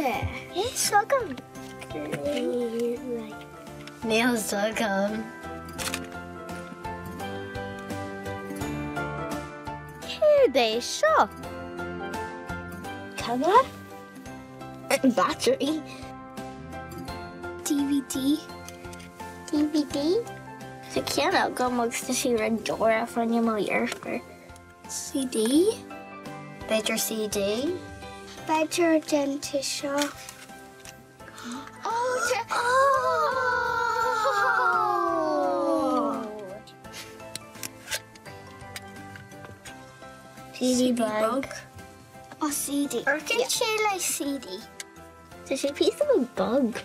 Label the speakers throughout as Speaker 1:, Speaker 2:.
Speaker 1: sé? Níl a fhios agam. Níl a fhios agam.
Speaker 2: Céard é seo?
Speaker 1: Camera? Battery? DVD? DVD? Tá ceann agam agus tá sé an-daor fá choinne mo dheirfiúr. CD?
Speaker 2: B'fhéidir CD?
Speaker 1: B'fhéidir déanta seo. CD bog. Ó CD. Amharcann sé le CD. Tá sé píosa beag bog.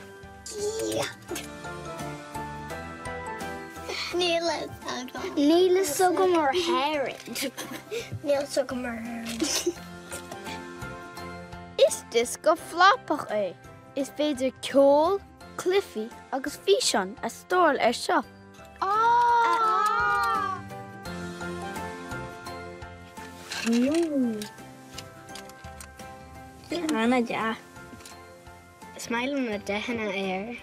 Speaker 1: Níl a fhios agam. Níl a fhios agam ar Héirinn. Níl a fhios agam ar Héirinn.
Speaker 2: Is diosca flapach é. Is féidir ceol, cluichí agus físeáin a stóráil air seo.
Speaker 1: An-deas. Is maith liom na dathanna air.